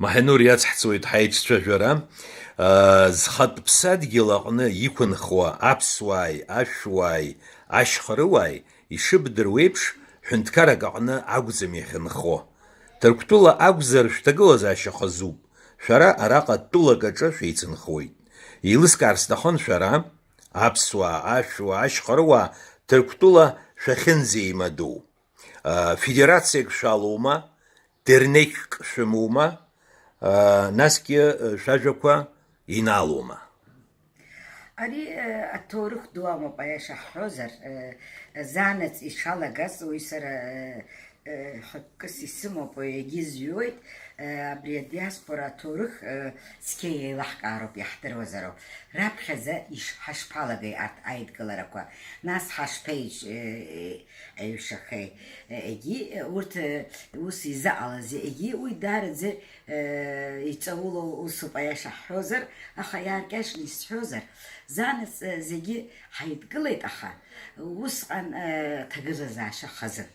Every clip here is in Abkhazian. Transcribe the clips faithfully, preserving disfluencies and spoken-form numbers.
Маҳинур иацҳҵоит ҳаицәажәара, аа, зхатә ԥсадгьыл аҟны иқәынхуа аԥсуааи, ашәуааи, ашьхарыуааи, ишыбдыруеиԥш, ҳәынҭқарак аҟны акәӡам иахьынхо. Ҭырқәтәыла акәзар, шәҭагылазаашьа хазуп. Шәара араҟа тәылак аҿы шәеицынхоит. Еилыскаар сҭахын шәара, аԥсуаа, ашәуа, ашьхарыуаа, Ҭырқәтәыла шәахьынӡеимадоу. Федерациак шәалоума, дернеқьк шәымоума, насгьы шәажәақәа инаалома? Ари аҭоурых ду амоуп, аиаша ҳҳәозар, заанаҵ ишалагаз уи сара хықәкыс исымоуп, егьи зҩуеит, абри адиаспора аҭоурых цқьа еилаҳкаароуп, иаҳдыруазароуп. Раԥхьаӡа иш-, ҳашԥалагеи арҭ аидгыларақәа? Нас ҳашԥеиҿ-, аҩшахеи, егьи урҭ ус изыҟалазеи, егьи уи даараӡа иҵаулоу усуп, аиаша ҳҳәозар, аха иааркьаҿны исҳәозар, заанаҵ зегьы ҳаидгылеит, аха усҟан ҭагылазаашьа хазын.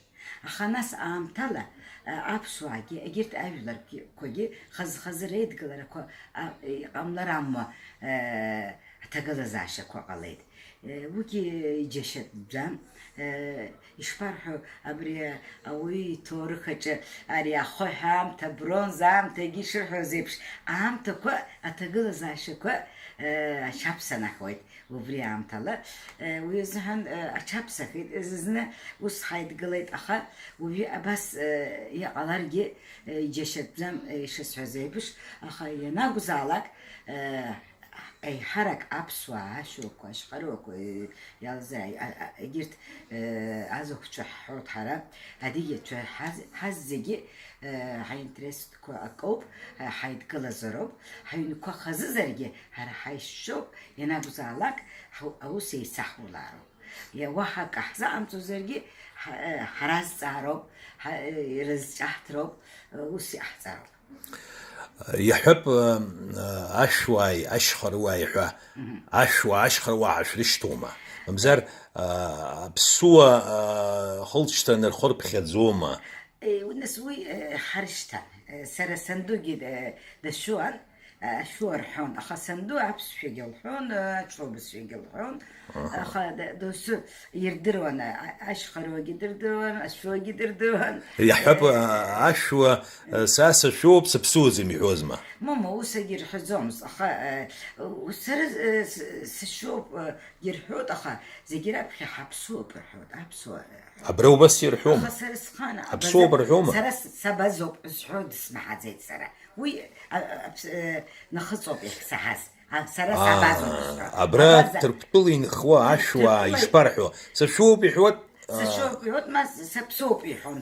Аха нас аамҭала аԥсуаагьы, егьырҭ ажәларқәагьы хаз-хазы реидгыларақәа иҟамлар амуа, аҭагылазаашьақәа ҟалеит. Уигьы иџьашьатәӡам. Ишԥарҳәо, абри ауаҩы иҭоурых аҿы ари ахаҳә аамҭа, абронза аамҭа, егьи ишырҳәоз еиԥш, аамҭақәа, аҭагылазаашьақәа аҽаԥсанахуеит. Убри аамҭала уи азыҳәан аҽаԥсахит. Зны ус ҳаидгылеит, аха уажәы абас иҟаларгьы иџьашьатәӡам, ишысҳәаз еиԥш, аха ианакәзаалак, еиҳарак аԥсуаа, ашәуақәа, ашьхаруақәа, иалзааи, егьырҭ азахәцәа ҳҳәоит ҳара, адигьацәа ҳаз-, ҳаззегьы ҳаинтересқәа акоуп, ҳаидгылазароуп, ҳаҩнқәа хазызаргьы ҳара ҳаишьцәоуп, ианакәзаалак ҳу-, аус еицаҳулаароуп. Уаҳа акы ҳзаҟамҵозаргьы, ҳа-, ҳаразҵаароуп, ҳа-, ирызҵаҳҭроуп, ус иҟаҳҵароуп. Иаҳҳәап, ашәуааи ашьхаруааи ҳәа, ашәуа, ашьхаруа ҳашәрышьҭоума? Мамзар, аԥсуа хылҵшьҭраны рхы рыԥхьаӡома? Нас уи ҳаршьҭан. Сара сандугьы дашьуан, ашәуа рҳәон, аха санду аԥсшәагьы лҳәон, аҽуа бызшәагьы лҳәон. Аха доусы ирдыруан, ашьхаруагьы дырдыруан, ашәуагьы дырдыруан. Иаҳҳәап, ашәуа, са сашәоуп, сыԥсуаӡам иҳәозма? Мама, усагьы ирҳәаӡомызт, аха сара сашәоуп ирҳәоит, аха зегьы раԥхьа ҳаԥсуоуп рҳәоит, аԥсуа. Абра убас ирҳәома? Аха сара схана, аԥсуоуп рҳәома? Сара сабазоуп зҳәо дысмаҳаӡеит сара. Уи нахыҵоуп иахьсаҳаз. Сара сабазоуп. Абра Ҭырқәтәыла инхуа ашәуаа ишԥарҳәо? Сашәоуп иҳәуеит. Сашәоуп иҳәуеит, ма саԥсоуп иҳәон,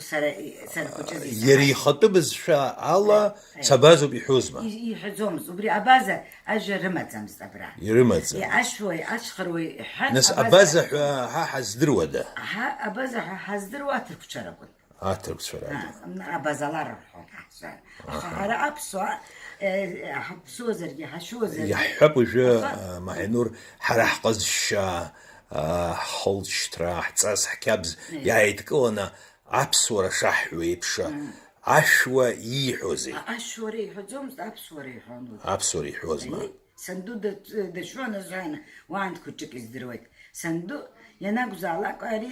сара, сара хәыҷыз исаҳаз. Иара ихатәы бызшәа ала сабазоуп иҳәозма? Иҳәаӡомызт, убри абаза ажәа рымаӡамызт абра. Ирымаӡам. Ашәуеи ашьхаруеи ҳәа. Нас абаза ҳәа ҳа ҳаздыруада? Ҳа абаза ҳәа ҳаздыруа аҭырқәцәа ракәын. Аҭырқәцәа ракәын. Абазалар рҳәон ҳаҳзар. Аха ҳара аԥсуаа, ҳаԥсуазаргьы, ҳашәуазаргьы. Иаҳҳәап уажәы, Маҳинур, ҳара ҳҟазшьа, ҳхылҵшьҭра, ҳҵас, ҳқьабз иааидкыланы аԥсуара шаҳҳәо еиԥш, ашәуа ииҳәозеи? Ашәуара иҳәаӡомызт, аԥсуара иҳәон. Аԥсуара иҳәозма? Санду дашәон азыҳәан, уаанҭ хәыҷык издыруеит. Санду ианакәзаалак, ари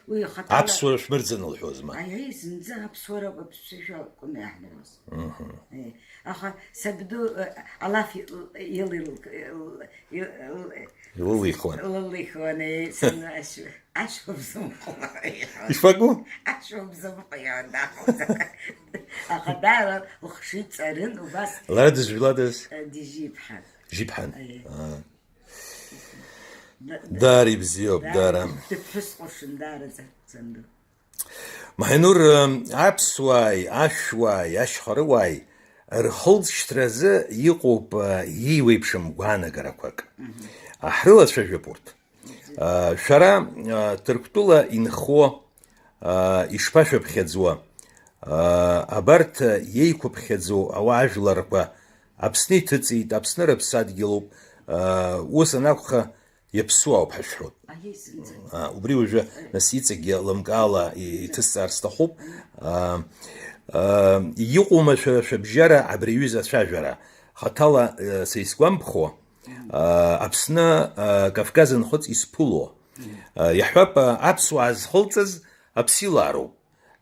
уи ихаҭала. Аԥсуара шәмырӡын лҳәозма? Аиеи, зынӡа аԥсуара, аԥсышәа акәын иаҳдыруаз. Аха сабду алаф илылихуан. Илылихуан, еи, сан ашәа. Ашәа бзымхәла иҳәон. Ишԥаку? Ашәа бзымхәа иҳәон, дахәаԥҵәа. Аха даара лхшыҩ ҵарын, убас. Лара дызжәлада? Дыжьиԥҳан. Жьиԥҳан. Аиеи. Даара ибзиоуп, даара. Дыԥҳәыс ҟәышын, даараӡа, санду. Маҳинур, аԥсуааи, ашәуааи, ашьхаруааи рхылҵшьҭразы иҟоуп иеиуеиԥшым гәаанагарақәак. Ҳрылацәажәап урҭ. Шәара, Ҭырқәтәыла инхо, ишԥашәыԥхьаӡуа? Абарҭ иеиқәыԥхьаӡоу ауаажәларқәа Аԥсны иҭыҵит, Аԥсны рыԥсадгьылуп, ус анакәха, иаԥсуаауп ҳәа шәҳәоит. Убри уажәы, нас, иҵегьы лымкаала иҭысҵар сҭахуп. Иҟоума шәара шәыбжьара абри аҩыза ацәажәара? Хаҭала, э, са исгәамԥхо, э, Аԥсны, э, Кавказ нхыҵ изԥыло, э, иаҳҳәап, э, аԥсуаа зхылҵыз аԥсилаароуп,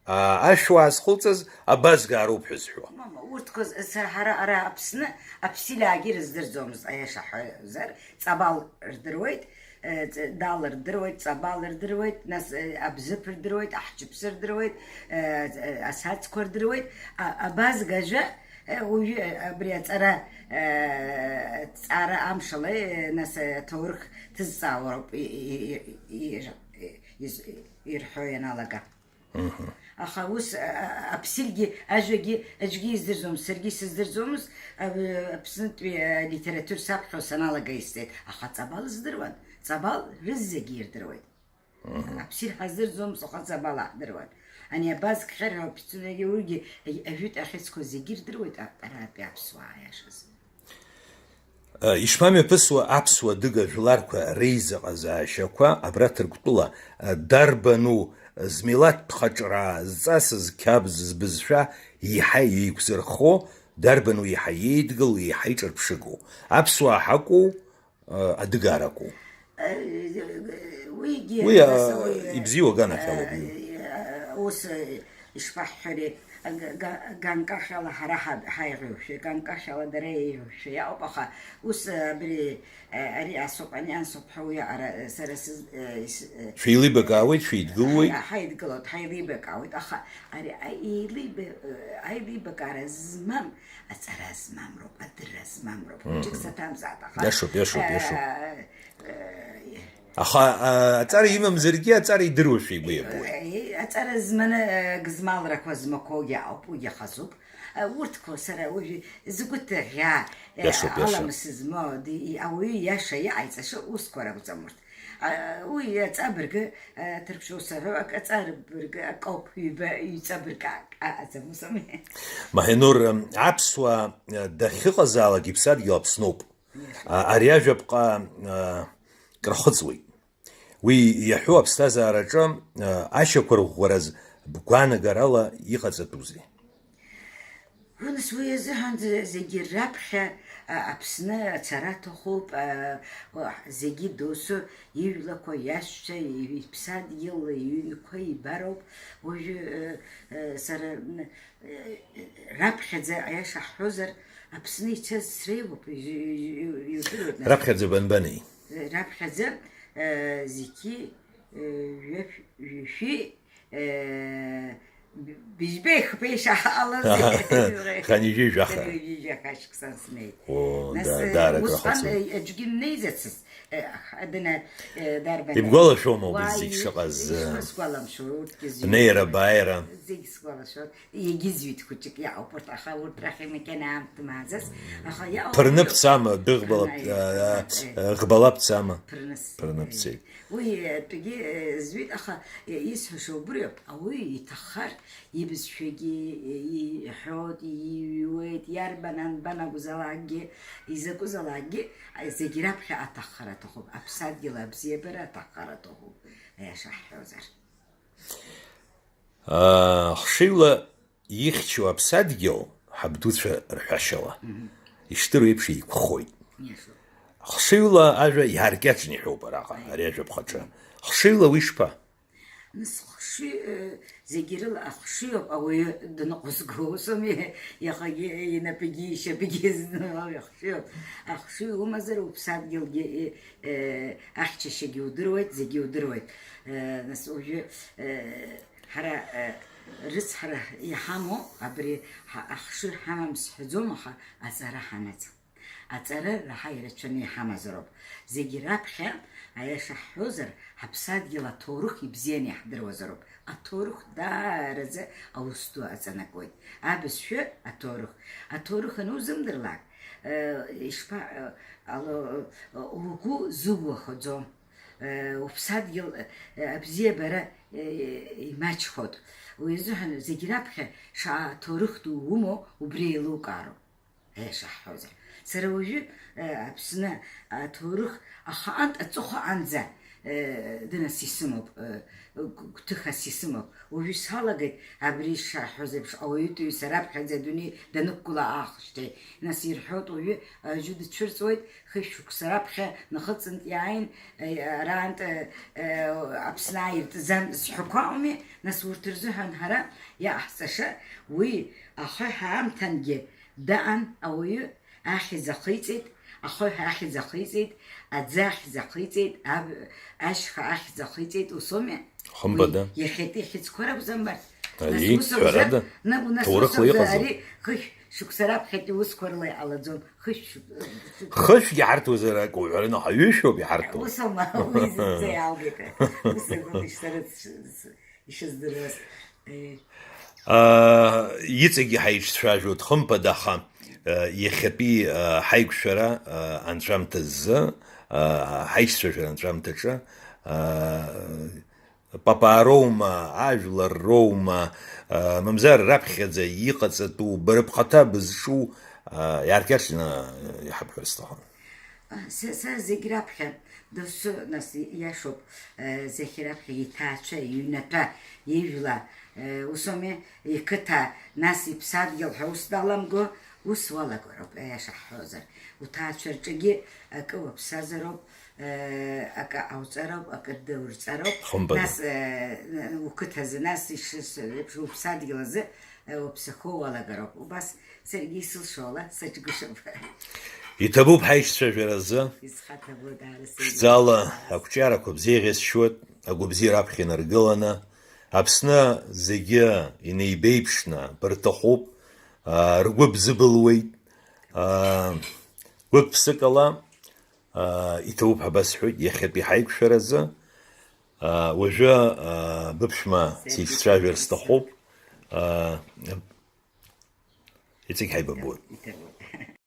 э, ашәуаа зхылҵыз абазгаароуп ҳәа зҳәо. Мама, урҭқәа з-, сара ҳара ара Аԥсны аԥсилаагьы рыздырӡомызт, аиаша ҳәазар, Ҵабал рдыруеит, э, ҵ-, Дал рдыруеит, Ҵабал рдыруеит, нас, э, Абзыԥ рдыруеит, Аҳҷыԥсы рдыруеит, э, э, Асаӡқәа рдыруеит, а-, абазгажәа, э, уажәы, э, абри аҵара, э, ҵара амшала, э, нас, э, аҭоурых ҭызҵаауа ауп, и-, и-, и-, и-, и-, из-, ирҳәо ианалага. Аха ус, а, а, аԥсилгьы, ажәагьы аӡәгьы издырӡомызт, саргьы исыздырӡомызт, а, Аԥснытәи алитература саԥхьо саналага исҵеит, аха Ҵабал здыруан, Ҵабал рызегьы ирдыруеит. Аԥсил ҳаздырӡомызт, аха Ҵабал ҳдыруан. Ани абазкхьар ҳәа Аԥснагьы уригьы ажәытә ахьыӡқәа зегьы ирдыруеит, а, аратәи аԥсуаа, аиашаз. Ишԥамҩаԥысуа аԥсуа адыга жәларқәа реизыҟазаашьақәа абра Ҭырқәтәыла, дарбану змилаҭтә хаҿра зҵасыз қьабз збызшәа еиҳа еиқәзырхо, дарбану еиҳа еидгыло, еиҳа иҿырԥшыгоу? Аԥсуаа ҳакәу, адыгааракәу? Уигьы Уи, нас а, уи, ибзиоу аганахьалоуп, а, уи. А, ус, а, ишԥаҳҳәари, га-, га-, ганкахьала ҳара ҳа-, ҳаиӷьушәа, ганкахьала дара еиӷьушәа иауп, аха ус, а, абри, а, ари асоуп, ани ансоуп ҳәа уи аҟара, а, сара сыз-, а, ис-, а, Шәеилибакаауеит, шәеидгылоит. Ҳа-, ҳаидгылоит, ҳаилибакаауеит, аха ари аилиба-, а, аилибакаара змам, аҵара змам роуп, адырра змам роуп. Мгм. Хәыҷык саҭамзаат, аха, Иашоуп, иашоуп, а, иашоуп. а, Аха, а, аҵара имамзаргьы, аҵара идыруашәа игәы иабоит. Э, аҵара зманы, э, гызмалрақәа змақәоугьы ауп, уигьы хазуп. Э, урҭқәа сара уажәы згәы ҭыӷьаа, э, Иашоуп, иашоуп. аламыс змоу, ди-, и-, ауаҩы иаша иҟаиҵаша усқәа ракәӡам урҭ. А, уи аҵабыргы, э, ҭырԥшуа саҳәо, акы аҵабыргы, акоуп, ҩба, ҩҵабырг, а, а, аӡам, ус ами. Маҳинур, м, аԥсуаа, э, дахьыҟазаалак иԥсадгьыл Аԥсноуп. А, ари ажәаԥҟа, а, крахыҵуеит. Уи иаҳәо аԥсҭазаараҿы, а, ашьақәырӷәӷәараз бгәаанагарала иҟаҵатәузеи? Нас уи азыҳәан зегьы раԥхьа, а, Аԥсны ацара аҭахуп, а, уа, зегьы досу ижәлақәа, иашьцәа, иԥсадгьыл, иҩнқәа ибароуп. Уажәы, э, э, сара, н-, Раԥхьаӡа, аиаша ҳҳәозар, Аԥсны ицаз среиуоуп, ижу-, ижу-, ижу-, ижудыруеит нас. Раԥхьаӡа банбанеи? Раԥхьаӡа, э, зқьи, э, жәаф-, жәшәи, э, б-, быжьбеи хԥеи шаҳалаз. Хынҩажәи жәаха. Хынҩажәи жәаха шықәсан снеит. О, Нас, да, э, даара усҟан, крахыцуп. э, аӡәгьы мнеизацызт, э, ах-, адына, э, дарбан. Ибгәалашәома убри Уа, зегь ишыҟаз, ишԥасгәаламшәо, урҭгьы зегь. Бнеира, бааира. Зегь сгәалашәоит. Иагьызҩит хәыҷык иаауп урҭ, аха урҭ рахь имакьана аамҭа маазас, аха иаауп. Ԥырныԥцама, дыӷбала-, Ана, а, а, э, ӷбалаԥцама? Ԥырныс. Ԥырныԥцеит. Уи, э, тәгьы, э, зҩит, аха, э, исҳәаша убриоуп, ауаҩы иҭаххар, ибызшәагьы, э, иҳәоит, иҩуеит, иарбан анбан акәзалакгьы, изакәызалакгьы, э, зегь раԥхьа аҭаххара аҭахуп, аԥсадгьыл абзиабара аҭаххара аҭахуп, аиаша ҳҳәозар. Аа, хшыҩла ихьчо аԥсадгьыл, ҳабдуцәа рҳәашьала, Мгм. ишдыру еиԥш еиқәхоит. Иашоуп. Хшыҩла ажәа иааркьаҿны иҳәоуп араҟа, Аи. ари ажәаԥҟаҿы. Хшыҩла уи шԥа? Нас хшыҩ, э, зегь рыла ахшыҩ ауп ауаҩы дныҟәызго, ус ауми, иахагьы инапгьы ишьапгьы зны ахшыҩ ауп. Ахшыҩ умазар уԥсадгьылгьы, э, э, ахьчашьагьы удыруеит, зегьы удыруеит. Э, нас уажәы, э, Ҳара, э, рыцҳара иҳамоу абри ҳа-, ахшыҩ ҳамам сҳәаӡом, аха аҵара ҳамаӡам. Аҵара раҳа ирацәаны иҳамазароуп. Зегь раԥхьа, аиаша ҳҳәозар, ҳаԥсадгьыл аҭоурых ибзианы иаҳдыруазароуп. Аҭоурых даараӡа аус ду аҵанакуеит. Абызшәа аҭоурых. Аҭоурых анузымдырлак, э, ишԥа-, э, ало-, э, угәы зыгәаҳәаӡом. Э, уԥсадгьыл, э, абзиабара, э, имаҷхоит. Уи азыҳәан зегь раԥхьа шаҟа ҭоурых ду умоу убри еилукаароуп, аиаша ҳҳәозар. Сара уажәы, э, Аԥсны аҭоурых ахаантә аҵыхәа анӡа, Э, дынас исымоуп, э, гә-, гәҭыхас исымоуп. Уажәы салагеит, абри ишаҳҳәоз еиԥш, ауаҩытәыҩса раԥхьаӡа адунеи данықәгыла аахшьҭеи. Нас ирҳәоит, уажәы аӡәы дцәырҵуеит, хышә шықәса раԥхьа нахыҵынтә иааин, э, араантә, э, э, Аԥсны ааиртӡам зҳәақәа ауми, нас урҭ рзыҳәан ҳара иаҳҵаша, уи ахаҳә аамҭангьы даан, ауаҩы ахьӡ ахиҵеит, ахаҳә ахьӡ ахиҵеит, аӡы ахьӡ ахиҵеит, аб-, ашьха ахьӡ ахиҵеит, усоуми? Хымԥада. Уи иахьатәи ихьӡқәа ракәӡам, абарҭ. Нас Ари, ус акәзар, ҳәарада, нагу нас ус ҭоурыхла акәзар, иҟаӡам. Ари хышә шықәса раԥхьатәи усқәа рыла иҟалаӡом. Хышә шықә-, шықә- Хышәгьы ҳарҭозар акәу, ҳәарада, ҳаҩышәоуп иҳарҭо. Ус аума, уи зынӡа иалгеит. Ус акәым, ишсарыц-, ишыздыруаз. Э. Аа, иҵегьы ҳаицәажәоит, хымԥада, аха, э, иахьатәи, э, ҳаиқәшәара, э, анҵәамҭа азы, э, ҳаицәажәара анҵәамҭаҿы, э, папаароума, ажәлар роума, э, мамзар раԥхьаӡа иҟаҵатәу, бара бхаҭа бызҿу, э, иааркьаҿны, э, иҳабҳәар сҭахын. Са, са зегь раԥхьа, досу, нас, иашоуп, э, зегь раԥхьа иҭаацәа, иҩнаҭа, ижәла, э, усоуми, иқыҭа, нас иԥсадгьыл ҳәа ус даламго, ус уалагароуп, аиаша ҳҳәозар. Уҭаацәа рҿгьы акы уаԥсазароуп, э, акы ауҵароуп, акы дурҵароуп. Хымԥада. Нас, э, уқыҭазы, нас ишысҳәаз еиԥш, уԥсадгьыл азы, э, уаԥсахо уалагароуп. Убас саргьы исылшо ала, саҿгәышьап. Иҭабуп ҳаицәажәаразы. Исхаҭабо даара сеидру. Ԥшӡала ақәҿиарақәа бзиа иӷьасшьоит, агәабзиара аԥхьа инаргыланы. Аԥсны зегьы инеибеиԥшны бырҭахуп, аа, ргәы бзыбылуеит, аа, гәык-ԥсыкала, аа, иҭабуп ҳәа басҳәоит иахьатәи ҳаиқәшәаразы. Аа, уажәы, аа, быԥшәма сеицәажәар сҭахуп. Аа, Иҵегь ҳаибабоит. Иҭабуп.